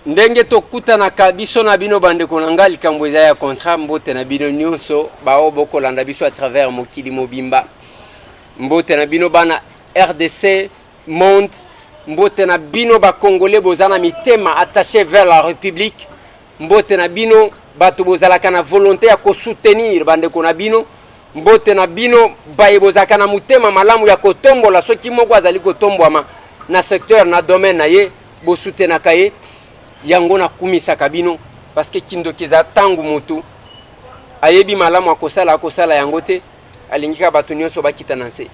Ndenge tokutanaka biso na bino bandeko na nga, likambo eza ya contrat. Mbote na bino nyonso baoyo bokolanda biso à travers mokili mobimba. Mbote na bino bana RDC monde. Mbote na bino bakongole boza na mitema attaché vers la République. Mbote na bino bato bozalaka na volonté ya kosoutenir bandeko na bino. Mbote na bino baye bozalaka na motema malamu ya kotombola soki moko azali kotombwama na secteur na domaine na ye, bosutenaka ye. Yango nakumisaka bino parce que kindoki eza ntango motu ayebi malamu akosala, akosala yango te, alingi kaka bato nyonso bakita na nse.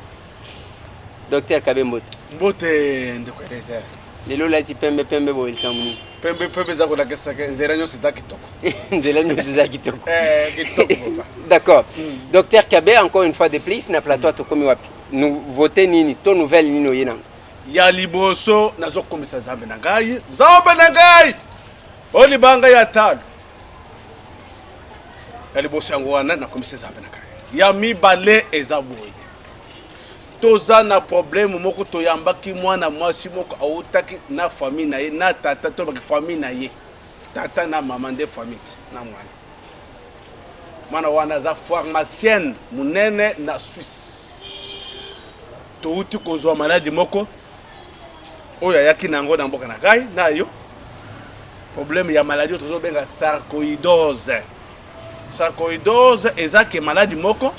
Docteur Kabe, mbote. Mbote, ndeko Eliezer. Lelo olati pembe pembe boye, likambo nini? Pembe pembe eza kolakisaka nzela nyonso eza kitoko. Nzela nyonso eza kitoko. Eh, kitoko. D'accord. Docteur Kabe, encore une fois de plus na plateau. Tokomi wapi? Nouveauté nini to nouvelle nini oye nango? Ya liboso, nazokomisa Nzambe na ngai, Nzambe na ngai oyo libanga ya talo. Ya liboso yango wana, nakomisa Nzambe na ngai. Ya mibale eza boye: toza na problème moko. Toyambaki mwana mwasi moko, autaki na famille na ye na tata, tolobaki famille na ye, tata na mama nde famille te na mwana. Mwana wana aza pharmacienne monene na Suisse. Touti kozwa maladi moko oyo ayaki na yango na mboka na ngai na yo, problème ya maladi oyo tozobenga sarcoïdose. Sarcoïdose eza ke maladi moko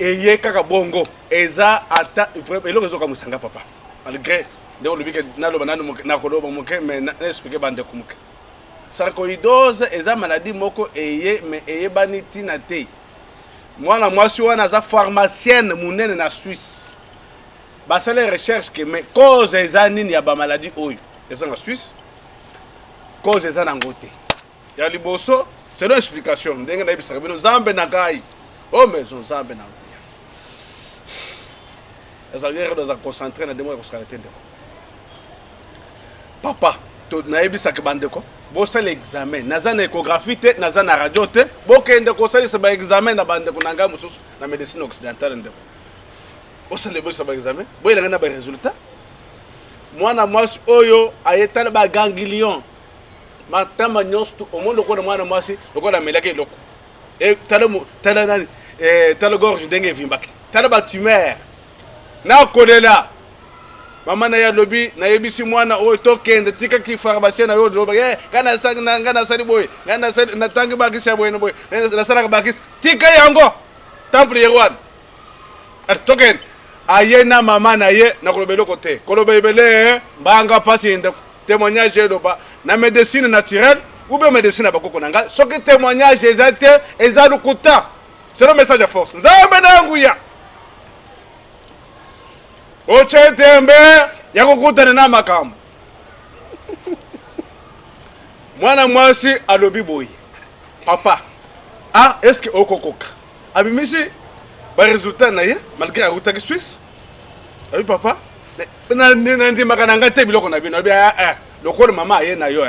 eye kaka bongo, eza ata eloko ezokamwisa nga, papa. Malgré ndenge olobi ke naloba nanu, nakoloba moke, mais na expliquer bandeko moke. Sarcoïdose eza maladi moko eye, mais eyebani ntina te. Mwana mwasi wana aza pharmacienne monene na Suisse. Basala recherche ke mais cause eza nini ya bamaladi oyo eza na Suisse? Cause eza nango te. Ya liboso, selon explication ndenge nayebisaka bino, Nzambe na ngai o maison, Nzambe na nguya ezalaki redo, aza concentré na ndenge ya kosakana te. Ndeko papa, to nayebisaka bandeko bosala examen. Naza na échographie te, naza na radio te. Bokende kosalisa baexamen na bandeko na ngai mosusu na médecine occidentale. Ndeko, bosala, bolisa baexamen, boyela ngai na baresultat. Mwana mwasi oyo ayetala baganglion, matama nyonso tu omoni lokola mwana mwasi lokola amelaki eloko. Tala, tala nani, tala gorge ndenge evimbaki, tala batumeur. Nakolela mama na ye, alobi: "Nayebisi mwana oyo tokende, tikaki pharmacien na yo." Oloba: "Ngai nasali boye, ngai natangi bakisi ya boye na boye, nasalaka bakisi." Tika yango, temple ye wana, tokende. Aye na mama na ye. Nakoloba eloko te, koloba ebele mbanga mpasi. Ndeko, témoignage eloba na médecine naturelle ou bien médecine ya bakoko na ngai. Soki témoignage eza te, eza lokuta. Selon message ya force, Nzambe na nguya otye tembe ya kokutana na makambo. Mwana mwasi alobi boye: "Papa, ah, est ce que okokoka?" Abimisi baresultat na ye malgré autaki Suisse. Alobi: "Papa, nandimaka na ngai te biloko na bino." Alobi: "Ah, lokola mama aye na yo,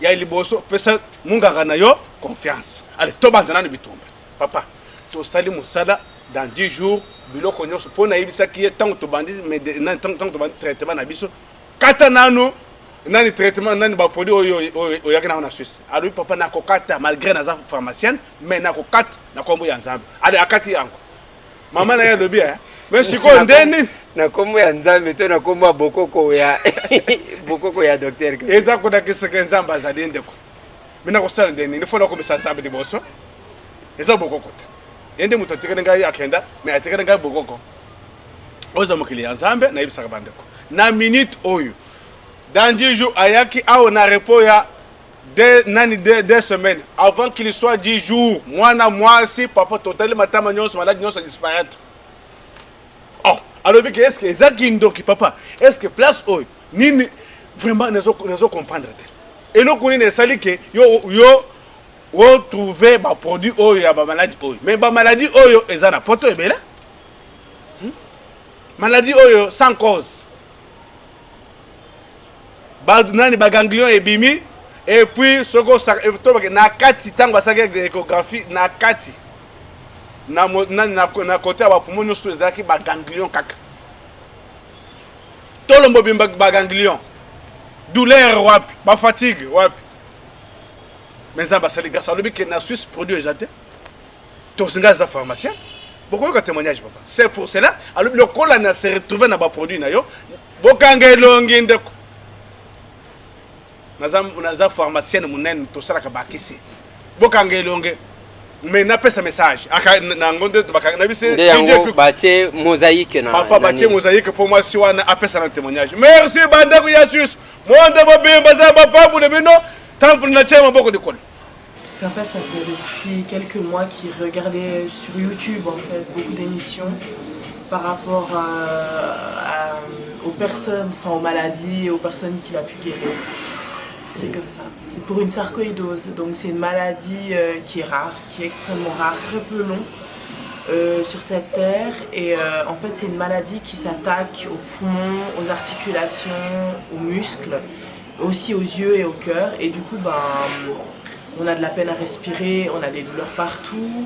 ya liboso pesa munganga na yo confiance. Ale, tobanza nanu bitumba." Papa, tosali mosala dans 10 jours, biloko nyonso mpo nayebisaki ye ntango tobandi, ntango tobandi traitement na biso: "Kata nanu nani traitement, nani baproduit oyo oyaki nango na Suisse." Alobi: "Papa, nakokata malgré naza pharmacienne, mais nakokata na kombo ya Nzambe." Ale, akati yango. Mama na ye alobi: "Mais sikoyo nde nini?" Na kombo ya Nzambe to na kombo ya bokoko, ya bokoko ya docteur? Eza kolakisaka Nzambe azali. Ndeko, mina kosala nde nini? Fo nakomisa Nzambe liboso. Eza bokoko te, ye nde moto atikali ngai, akenda, mais atikali ngai bokoko oyo eza mokili ya Nzambe. Nayebisaka bandeko, na minute oyo, dans 10 jours ayaki awa na repos ya deux, nani, 2 semaines avant qu'il soit 10 jours. Mwana mwasi, papa, totali matama nyonso, maladi nyonso disparaître. Oh, alobi ke est ce que eza kindoki? Papa, est ce que place oyo nini? Vraiment nazo comprendre te eloko nini esali ke yo otrouve baproduit oyo ya bamaladi oyo. Mais bamaladi oyo eza na poto ebele, Maladi oyo sans cause, ba nani, baganglion ebimi. Et puis soki tobake na kati, ntango basalaki échographie na kati na côté ya bapoumon nyonso ezalaki baganglion kaka, tolombo bimba baganglion. Douleur wapi? Ba fatigue wapi? Mais Nzambe asali grâce, alobi ke na Suisse produit eza te. Tosinga aza pharmacien. Bokoyoka témoignage papa. C'est pour cela alobi lokola na se retrouver na ba produit na yo, bokanga elongi ndeko. Naza naza pharmacienne monene, tosalaka bakisi. Bokanga elongi. Mais napesa message aka na ngo nde bakanga na biso. Nde yango batie mosaïque na papa, batie mosaïque mpo mwasi wana apesa na témoignage. Merci bandeko ya Suisse, monde mobimba, za bapambu na bino, temple na tie maboko likolo. C'est en fait, ça faisait depuis quelques mois qu'il regardait sur YouTube en fait beaucoup d'émissions par rapport aux personnes, enfin aux maladies et aux personnes qu'il a pu guérir. C'est comme ça. C'est pour une sarcoïdose, donc c'est une maladie qui est rare, qui est extrêmement rare, très peu long sur cette terre. Et en fait, c'est une maladie qui s'attaque aux poumons, aux articulations, aux muscles, aussi aux yeux et au cœur. Et du coup, ben, on a de la peine à respirer, on a des douleurs partout.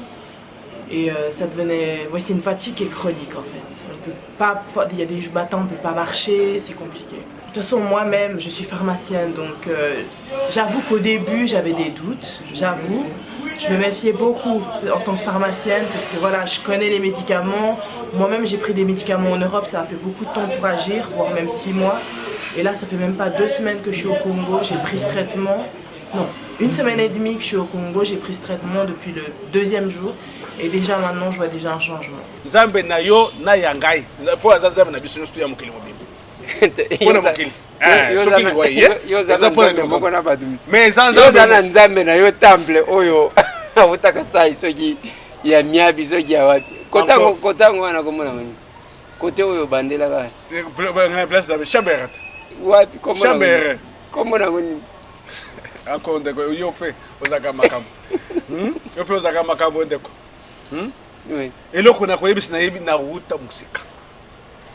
Et ça devenait. Ouais, c'est une fatigue qui est chronique en fait. On peut pas. Il y a des matins, on peut pas marcher, c'est compliqué. De toute façon, moi-même, je suis pharmacienne, donc j'avoue qu'au début, j'avais des doutes, j'avoue. Je me méfiais beaucoup en tant que pharmacienne parce que voilà, je connais les médicaments. Moi-même, j'ai pris des médicaments en Europe, ça a fait beaucoup de temps pour agir, voire même 6 mois. Et là, ça fait même pas 2 semaines que je suis au Congo, j'ai pris ce traitement. Non, une semaine et demie que je suis au Congo, j'ai pris ce traitement depuis le deuxième jour. Et déjà maintenant, je vois déjà un changement. Nzambe na yo na ya ngai, mpo aza Nzambe na biso nyonso to ya mokili mobimba, mpona mokili. Soki liwa ye eza mpona moko na bato mosusu. Mais eza Yo oza na Nzambe na yo, temple oyo awutaka sai soki ya miabi, soki ya wapi, kotango kotango wana komona mani kote oyo bandelaka. Place na Chabert. Wapi? Chabert. Komona ngo nini? Ako ndeko, yo mpe ozalaka makambo, Yo mpe ozalaka makambo, ndeko. Eloko nakoyebisa, nayebi nawuta mosika,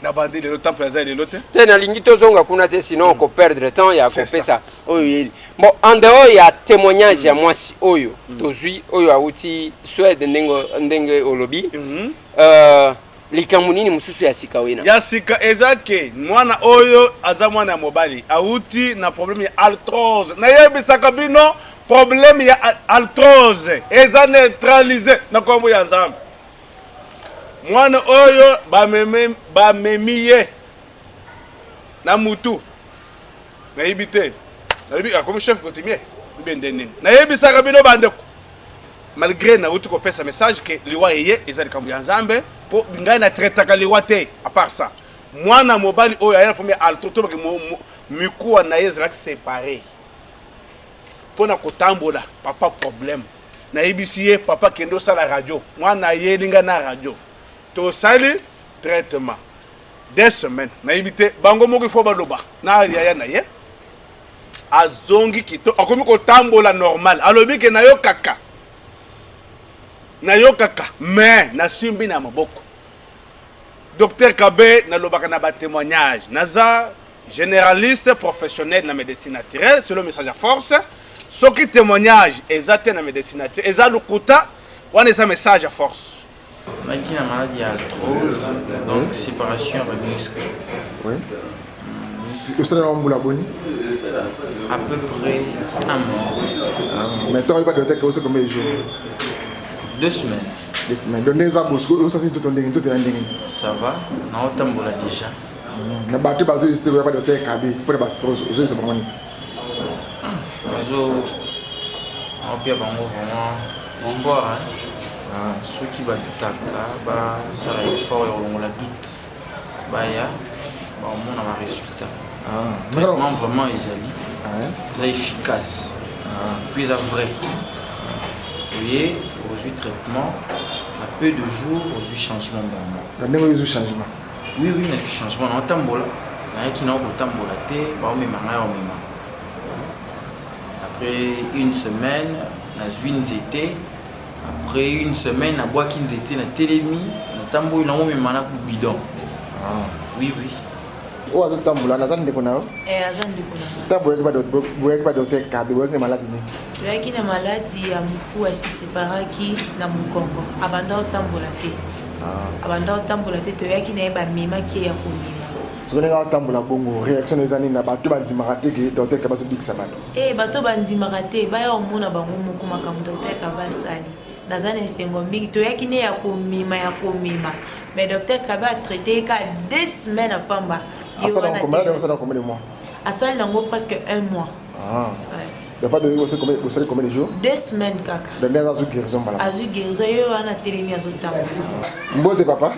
na bandi lelo, temple aza lelo te. Te, nalingi tozonga kuna te, sinon koperdre temps ya kopesa oyo yeli. Bon, en dehors ya témoignage ya mwasi oyo tozwi, oyo awuti Suède, ndenge ndenge olobi, likambo nini mosusu ya sika oyo na Ya sika eza ke mwana oyo aza mwana ya mobali, awuti na problème ya arthrose. Nayebisaka bino, problème ya arthrose eza neutralisé na nkombo ya Nzambe. Mwana oyo bamemi ye na mutu, nayebi te, nayebi akomi chef coutumier ube nde nini. Nayebisaka bino bandeko, malgré nauti kopesa message ke liwa eye eza likambo ya Nzambe, mpo ngai natraitaka liwa te. À part ça, mwana mobali oyo aya na premier arthrose, tobake mikuwa na ye ezalaki séparé mpo na kotambola, papa, problème. Nayebisi ye: "Papa, kende osala radio." Mwana ayeli ngai na radio, tosali traitement 2 semaines. Nayebi te, bango moko ifo baloba na yaya na ye. Azongi kito, akomi kotambola normal. Alobi ke nayokaka, nayokaka, mais nasimbi na maboko. Docteur Kabe, nalobaka na batémoignage, naza généraliste professionnel na médecine naturelle selon message ya force. Soki témoignage eza te na médecine naturelle, eza lokuta. Wana eza message ya force. Naki na maladie ya arthrose, donc séparation ya bamuscle. Oui. Osala na mbula boni? À peu près un mois. Mais ntango oyeba docteur ke combien de jours? 2 semaines. 2 semaines. Donc ndenge eza boso, osasi nzoto ndenge, nzoto ya ndenge? Ça va, naotambola déjà. Na bato bazoyesi te koyeba docteur Kabe mpona baarthrose, ozoyebisa bango nini? Nazo naopia bango vraiment espoir, hein. Soki babitaka, basala effort ya kolongola doute, baya baomona barésultat. Traitement vraiment ezali, eza efficace, puis eza vrai. Oye, ozwi traitement, na peu de jours ozwi changement vraiment. Na ndenge oyo ezwi changement? Oui, nazwi changement, naotambola. Nayaki nao kotambola te, baomema ngai, omema. Après une semaine nazwi nzete, après une semaine nabwaki nzete, natelemi, natamboli, naomema na bidon. Oui. Oyo azotambola naza ndeko na yo? Eh, aza ndeko na nga. Ntango boyaki ba docteur Kabe, boyaki na maladi nini? Toyaki na maladi ya moku asiseparaki na mokongo, abanda kotambola te, abanda kotambola te. Toyaki na ye, bamemaki ye ya komema. Soki ndenge atambola bongo, réaction eza nini na bato bandimaka te ke docteur Kabe azobikisa bato? E bato bandimaka te, baya komona bango moko makambo docteur Kabe asali. Naza na esengo mingi. Toyaki ne ya komema ya komema, mais docteur Kabe atraite ye kaka 2 semaines apamba. Asala combien de mois? Asali nango presque un mois. Ah. Ouais. Donc, pas de bosali combien de jours? 2 semaines kaka. Donc nde azwi guérison mbala. Azwi guérison, ye wana atelemi, azotambola. Mbote papa.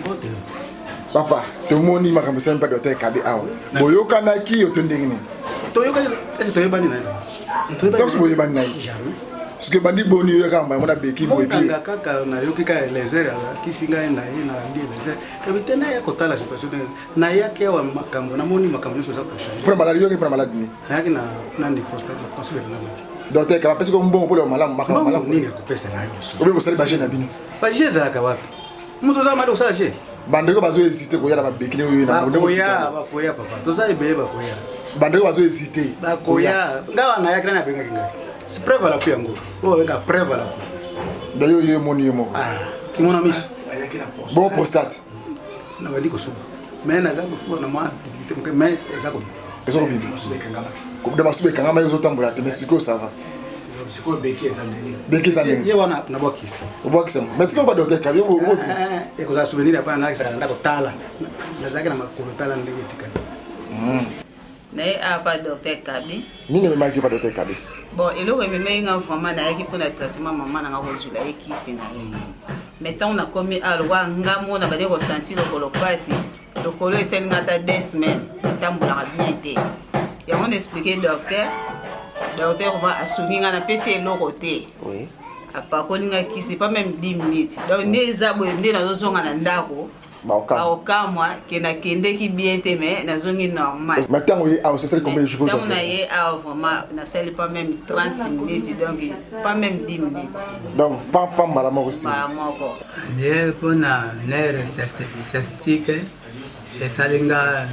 Papa, tomoni makambo esali mpa docteur Kabe awa. Boyokanaki yo to ndenge nini? Toyokani, ese toyebani na ye? Ntango boyebani na ye, soki ebandi boni, oyoka mbala mona beki boye? Monganga kaka nayoki kaka Elezer alakisi ngai na ye, nalandi Elezer kabi te, naya kotala situation ndenge nayaki awa. Makambo namoni, makambo nyonso eza kochange. Mpona maladi yoki, mpona maladi nini? Nayaki na nani, prostate, masuba ekangamaki. Docteur Kabe apesi ko mbongo mpona malamu, makambo malamu? Nini akopesa na yo lisusu? Obe bosali baje na bino? Baje ezalaka wapi? Moto oza mali kosala je. Bandeko bazo hésite koya na babekili oyo na Bakoya, bakoya papa, toza ebele, bakoya. Bandeko bazo hésite. Bakoya. Ngai wana nayaki, nani abengaki ngai? C'est preuve à l'appui yango oyo babenga preuve à l'appui. Dayo ye moni ye moko. Kimona miso. Bon, prostate? Nabandi kosuba, mais naza kofuba na mwa difficulté moke, mais eza kobima. Eza kobima de masuba ekangama, ye ozotambola te, mais sikoyo ça va. Sikoyo beki eza ndenge. Beki eza ndenge. Ye wana nabwakisi. Obwakisa, mais tika ba docteur Kabe obotika. Ekozala souvenir ya bana, nakisaka na ndako, tala nazalaki na makolo, tala ndenge etikali. Naye awa pa docteur Kabe. Nini ememaki pa docteur Kabe? Bon, eloko ememaki nga vraiment, nayaki mpona traitement mama nanga, kozwila ye kisi na ye. Mais ntango nakomi awa, lokwa nga mona bandi kosentir lokolo pasi, lokolo esali nga ata 2 semaines etambolaka bien te. Yango na expliqué docteur. Docteur va asungi nga, napesi eloko te, apakoli nga kisi, pas même 10 minutes. Donc nde eza boye, nde nazozonga na ndako, baokamwa ke nakendeki bien te, mais nazongi normal. Mais ntango ye awa, osali combien de jours? Ntango na ye awa, vraiment nasali pas même 30 minutes, donc pas même 10 minutes. Donc pam mbala moko si. Mbala moko. Nde mpona nerf sciatique esali nga,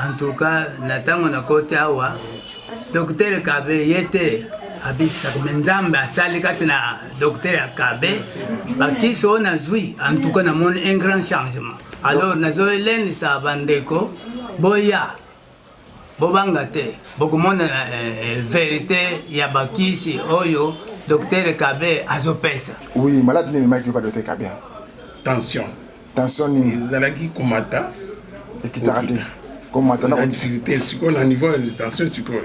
en tout cas na ntango nakoti awa, docteur Kabe ye te abikisaka, me Nzambe asali kati na docteur ya Kabe. Bakisi oyo nazwi, en tout cas namoni un grand changement. Alors nazoelendisa bandeko, boya, bobanga te, bokomona vérité ya bakisi oyo docteur Kabe azopesa. Oui, malade nini ememaki yo pa docteur Kabe? Tension. Tension nini? Ezalaki komata. Ekitaka te, komata. Na difficulté sikoyo na niveau ya tension. Sikoyo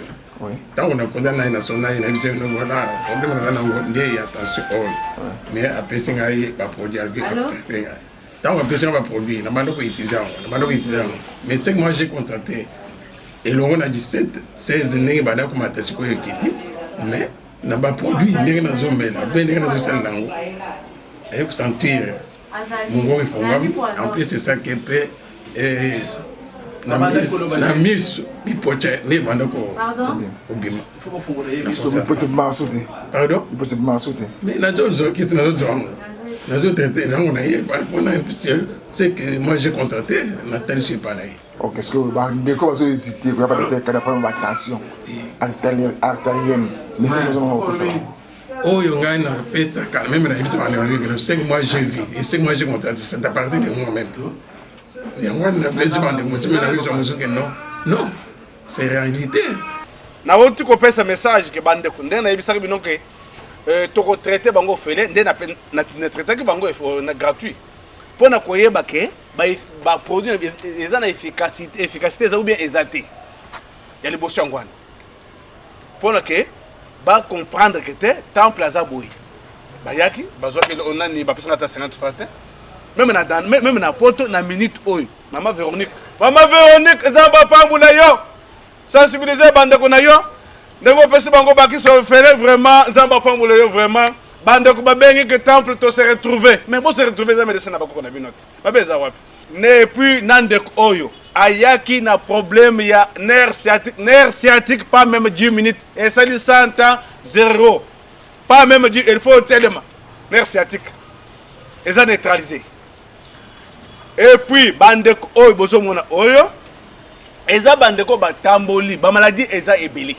ntango nakonza na ye, nasolo na ye, nayebisi ye, voilà problème naza nango nde ya tension oyo. Mais apesi ngai baproduit, alobi atraite ngai. Ntango apesi ngai baproduit, nabanda koutilize yango, nabanda koutilize yango. Mais ce que moi j'ai constaté, elongo na 17 16 ndenge banda komata, sikoyo ekiti. Mais na baproduit ndenge nazomela mpe ndenge nazosalela yango, aye kosentir mongongo efongwami. En plus esaki mpe na miso, bipocha nde ebanda kobima. Bipocha ebimaka so te? Pardon? Bipocha ebimaka so te? Mais nazozwa kisi, nazozwa yango, nazotraite yango na ye mpona ce que moi j'ai constaté, natalisi epa na ye. Ok, est ce que bandeko bazohésite koya pa docteur Kabe mpona batension artérienne, message ozomona kopesa bango? Oyo ngai napesaka, même nayebisa bandeko na, ce que moi j'ai vu et ce que moi j'ai constaté, c'est à partir de moi même. Yango wana napesi bandeko mosusu, me nayebisa mosusu ke non, non, c'est réalité. Nauti kopesa message ke bandeko, ndenge nayebisaki bino ke tokotraite bango ofele, nde natraitaki bango na gratuit mpo na koyeba ke baproduit eza na efficacité, efficacité eza ou bien eza te. Ya liboso yango wana, mpo na ke bacomprendre ke te, temple aza boye. Bayaki, bazwaki nani, bapesanga ata 50 francs te. Même na poto na minute oyo, mama Véronique, mama Véronique, eza bapambula yo, sensibiliser bandeko na yo ndenge opesi bango bakisi ofele. Vraiment, Nzambe apambula yo. Vraiment, bandeko babengi ke temple to se retrouver, mais bo se retrouver eza médecin na bakoko na bino te, babe eza wapi? Ne puis na ndeko oyo ayaki na problème ya nerf sciatique, nerf sciatique, pas même 10 minutes esali 100 ans zéro, pas même 10, il faut telema, nerf sciatique eza neutralisé. Et puis bandeko oyo bozomona oyo eza bandeko batamboli, bamaladi eza ebele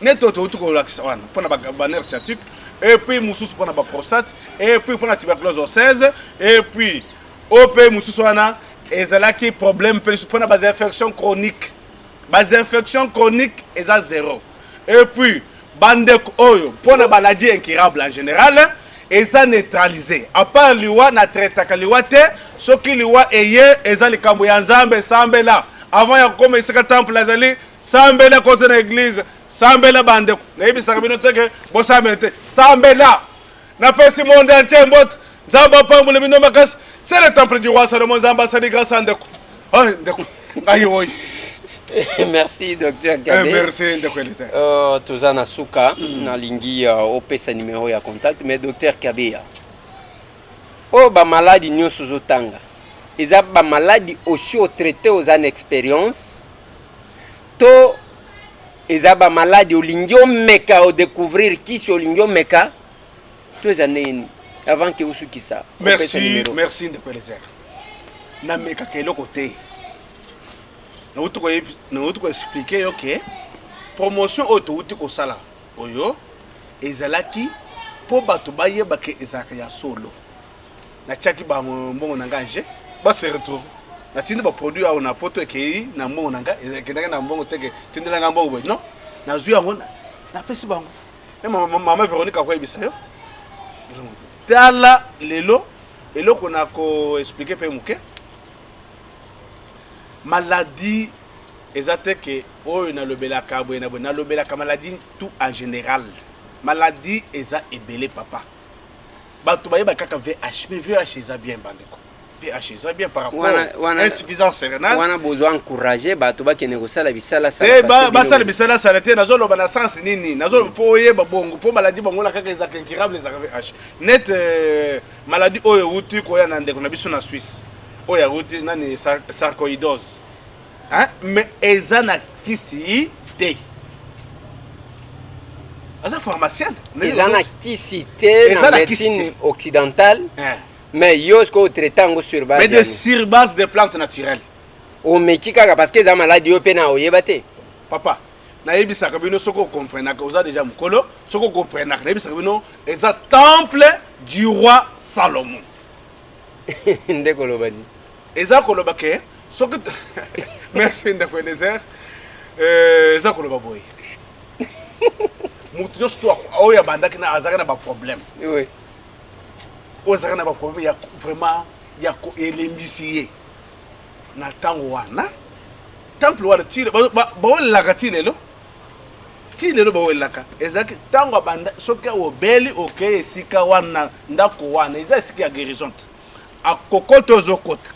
neti oyo touti kolakisa wana mpona banerf sciatique, et puis mosusu mpona baprostate, et puis mpona tuberculose osseuse, et puis oyo mpe mosusu wana. Ezalaki problème mpe mpona ba infection chronique. Ba infection chronique eza zero. Et puis bandeko oyo mpona maladie incurable en général eza neutralisé. À part liwa na traitaka liwa te, soki liwa eye eza likambo ya Nzambe, sambela avant ya kokoma esika temple azali, sambela kote na église, sambela bandeko. Nayebisaka bino te ke bosambela te, sambela. Napesi monde entier mbote, Nzambe apambole bino makasi. C'est le temple du roi Salomon, Nzambe asali grâce à ndeko. Ay, ndeko, ngai oyo. Merci docteur Gabe. Eh, merci ndeko Eliezer. Toza na suka, nalingi opesa numéro ya contact, mais docteur Kabeya. Oyo ba maladi nyonso ozotanga eza ba maladi osi otraite, oza na expérience to eza ba maladi olingi omeka odécouvrir kisi olingi omeka to eza ndenge nini avant ke osukisa? Merci, numéro. Merci ndeko Eliezer. Namekaka eloko te. Nauti koexpliquer yo ke promotion oyo touti kosala oyo ezalaki mpo bato bayeba ke ezalaka ya solo. Natiaki bambongo na ngai nge base retrouve, natindi baproduit awa na poto, ekei na mbongo na ngai, ekendaki na mbongo te ke tindela ngai mbongo boye. Non, nazwi yango, napesi bango. Me mama Véronique akoyebisa yo. Tala lelo eloko na koexpliquer mpe moke. Maladie eza te ke oyo nalobelaka boye na boye, nalobelaka maladie tout en général. Maladie eza ebele papa, bato bayeba kaka VIH, mais VIH eza bien bandeko, VIH eza bien par rapport insuffisance rénale. Wana bozwa encourage bato bakende kosala bisala. Te, basala bisala sala te. Nazoloba na sens nini? Nazoloba mpo oyeba bongo, mpo maladie bangola kaka ezalaka incurable, ezalaka VIH net. Maladie oyo euti koya na ndeko na biso na Suisse, oyo awuti nani, sarcoïdose, hein? Mais eza na kisi te, aza pharmacien. Eza na kisi te na médecine occidentale, mais yo sikoyo otraite yango sur base? Mais de sur base de plantes naturelles. Omeki kaka parce que eza maladie yo mpe na oyeba te? Papa, nayebisaka bino, soki okomprenaka, oza déjà mokolo, soki okomprenaka, nayebisaka bino eza temple du roi Salomon. Nde koloba nini? Eza koloba ke soki, merci ndeko Elezer, eza koloba boye, moto nyonso to oyo abandaki na azalaki na baproblème, oyo azalaki na baproblème ya vraiment ya elembisi ye na ntango wana, temple wana ti bawelelaka ti lelo, ti lelo bawelelaka. Ezalaki ntango abanda, soki obeli, okei esika wana, ndako wana eza esika ya guérison te. Akokota, ozokota,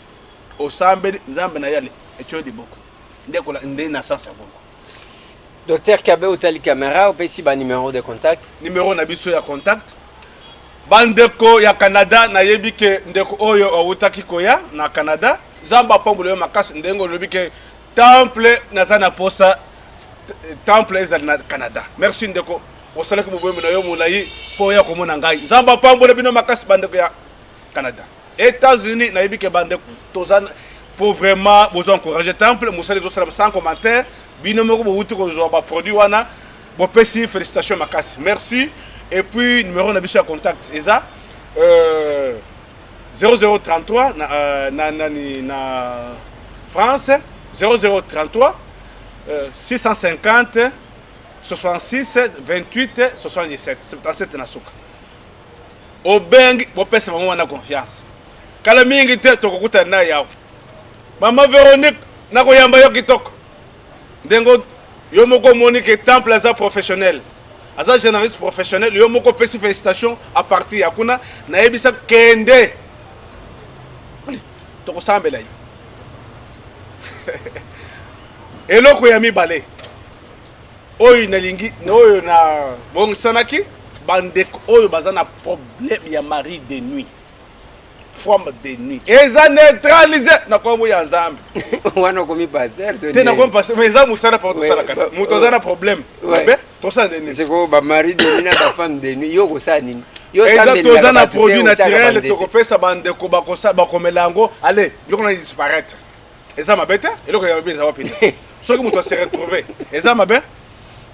osambeli Nzambe na yale, etio liboko nde na sens ya bongo. Docteur Kabe, otali caméra, opesi ba numéro de contact. Numéro na biso ya contact, bandeko ya Canada, nayebi ke ndeko oyo awutaki koya na Canada, Nzambe apambola yo makasi ndenge olobi ke temple naza na posa temple ezali na Canada. Merci ndeko, osalaki moboyemi na yo molai mpo oya komona ngai. Nzambe apambola bino makasi, bandeko ya Canada, États-Unis. Nayebi ke bandeko toza po vraiment bozo encourager temple, mosala ezosalama sans commentaire. Bino moko bowuti kozwa baproduit wana, bopesi félicitation makasi, merci. Et puis numéro na biso ya contact eza 0033 na, na, na France, 0033 650 66 28 77 77 na suka. Obengi, bopesa bango wana confiance. Kala mingi te tokokutana na yawe mama Véronique, nakoyamba yo kitoko ndenge yo moko omoni ke temple aza professionnel, aza journaliste professionnel. Yo moko opesi félicitation à partir ya kuna. Nayebisa kende, tokosambela yo. Eloko ya mibale oyo nalingi, oyo na bongisanaki bandeko oyo baza na problème ya mari de nuit, femme de nuit, eza neutralisé na kombo ya Nzambe. Wana okomi pasteur? Te, nakomi pasteur, mais eza mosala mpo tosalaka te. Moto aza na problème mabe, tosala nde. Sikoyo bamari de nuit na bafemme de nuit, yo kosala nini? Eza toza na produit naturel, tokopesa bandeko, bakomela yango, ale biloko na disparaître. Eza mabe te. Eloko ya mabe eza wapi te? Soki moto ase retrouve, eza mabe.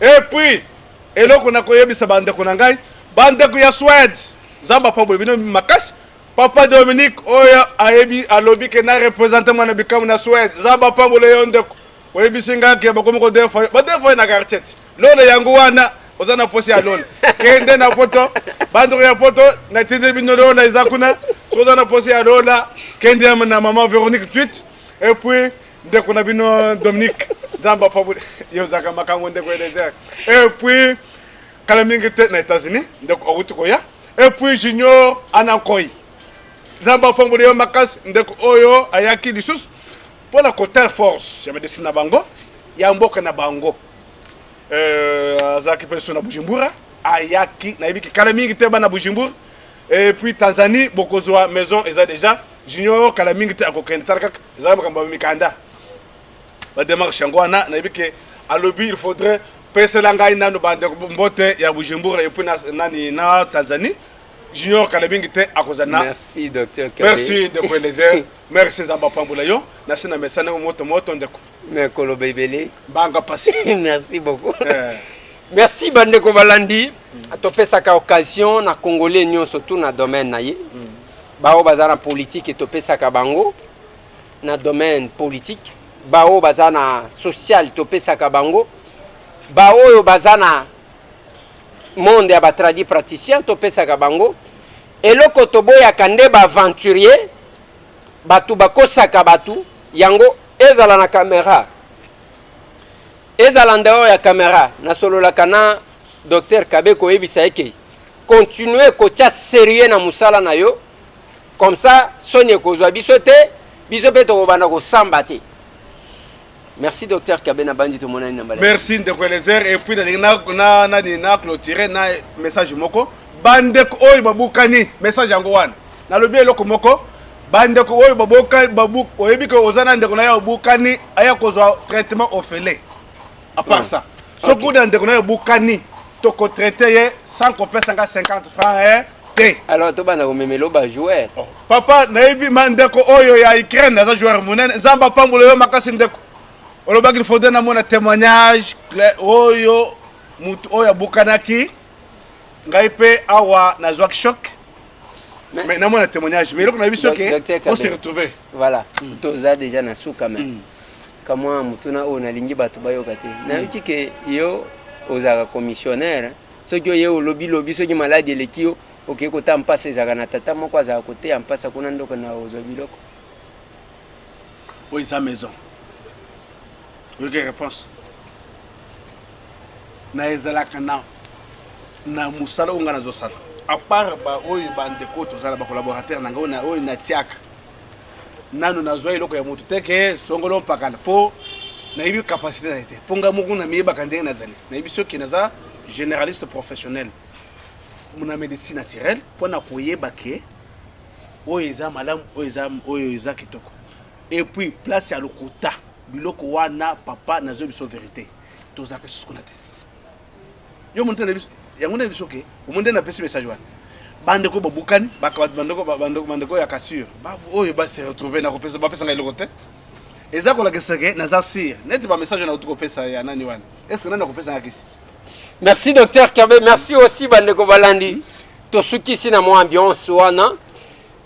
Et puis eloko nakoyebisa bandeko na ngai, bandeko ya Swede, Nzambe apambola bino makasi. Papa Dominique oyo ayebi alobi ke na represente mwana bikamu na Suède. Nzambe apambola yo ndeko. Oyebisi nga ke bakomi kodefa yo. Badefa yo na quartier ti. Lola yango wana oza na posi ya lola. Kende na poto. Bandeko ya poto natindeli bino lola eza kuna. Soki oza na posi ya lola kende na maman Véronique tweet et puis ndeko na bino Dominique. Nzambe apambola yo ozalaka makambo ndeko Eliezer. Et puis kala mingi te na États-Unis ndeko awuti koya. Et puis Junior Anankoi. Nzambe apambola yo makasi ndeko oyo ayaki lisusu mpo na kotala force ya medecine na bango ya mboka na bango. Azalaki mpe lisusu na Bujumbura, ayaki nayebi ke kala mingi te bana Bujumbura. Et puis Tanzanie bokozwa maison eza déjà Junior kala mingi te akokende tala kaka ezalaka makambo ya mikanda ba démarche yango wana nayebi ke alobi il faudrait pesela ngai nanu bandeko mbote ya Bujumbura et puis na nani na Tanzanie. Junior kala mingi te akozala na Merci docteur Kabe. Merci ndeko Eliezer. Merci Nzambe apambola yo. Nasi na mesana moto moto ndeko. Mais koloba ebele. Banga pasi. Merci beaucoup. Merci bandeko balandi. Topesaka occasion na Congolais nyonso tout na domaine na ye. Bao baza na politique topesaka bango na domaine politique, bao baza na social topesaka bango, baoyo baza na monde ya ba tradi praticien topesaka bango. Eloko toboyaka nde ba aventurier, bato bakosaka bato, yango ezala na caméra, ezala en dehors ya caméra. Nasololaka na docteur Kabe koyebisa ye ke continuer kotia sérieux na mosala na yo, comme ça soni ekozwa biso te, biso mpe tokobanda kosamba te. Merci docteur Kabe na bandi tomonani na mbala. Merci ndeko Eliezer. Et puis nalingi na na nani na clôturer na message moko. Bandeko oyo babukani message yango wana. Nalobi eloko moko, bandeko oyo baboka babu oyebi ke oza na ndeko na yo obukani aya kozwa traitement ofele. À part ça, soki una ndeko na yo obukani toko traiter ye sans kopesa nga 50 francs eh, te. Alors tobanda komemela ba joueur. Oh. Papa nayebi ma ndeko oyo ya Ukraine aza joueur monene. Nzambe apambola yo makasi ndeko. Olobaki il faudrait namona témoignage oyo mutu oyo abukanaki ngai mpe awa nazwaki choc. Mais namona témoignage mais eloko nayebi soki on se retrouver. Voilà, toza déjà na suka mais kamwa mutuna oyo nalingi bato bayoka te. Nayoki ke yo ozalaka commissionnaire, soki oye olobi lobi soki maladi eleki yo okei kota mpasa, ezalaka na tata moko azalaka koteya mpasa kuna ndoko na ozwa biloko. Oyo eza maison. Oyoki réponse na ezalaka na na mosala oyo ngai nazosala à part ba oyo bandeko tozala ba collaborateur na ngai oyo natiaka nanu nazwa eloko ya moto te ke songolo mpakala mpo nayebi capacité na ye te mpo ngai moko namiyebaka ndenge nazali. Nayebi soki naza généraliste professionnel na médecine naturelle mpo na koyeba ke oyo eza malamu, oyo eza kitoko. Et puis place ya lokuta biloko wana papa nazo biso vérité tozalaka lisusu kuna te. Yo moto na biso yango nde biso ke omoni nde napesi message wana bandeko babukani bandeko bandeko bandeko ya cassure oyo ba se retrouver na kopesa bapesa ngai eloko te. Eza kolakisa ke naza sire neti ba message nauti kopesa ya nani wana, est ce que nani akopesa nga kisi? Merci docteur Kabe, merci aussi bandeko balandi. Tosukisi na mwa ambiance wana.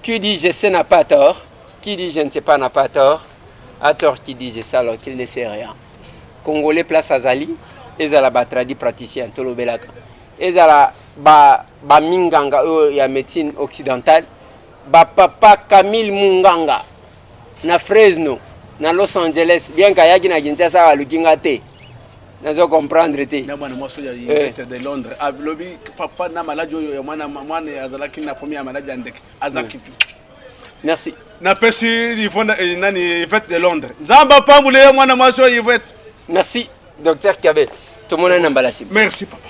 Qui dit je sais n'a pas tort, qui dit je ne sais pas n'a pas tort, a tort qui dit je sais alors qu'il ne sait rien. Congolais place azali, ezala ba tradi praticien tolobelaka. Ezala ba ba minganga oyo ya médecine occidentale, ba papa Camille Munganga na Fresno na Los Angeles, bien qu'ayaki na Kinshasa aluki nga te. Nazo comprendre te. Na mwana mwasi oyo ya Yvette de Londres alobi papa na maladi oyo ya mwana mwana azalaki na première maladi ya ndeke azalaki. Merci. Napesi Yvonne nani Yvette de Londres. Nzambe apambule yo mwana mwasi oyo Yvette. Merci docteur Kabe. Tomonani na mbala nsima. Merci papa.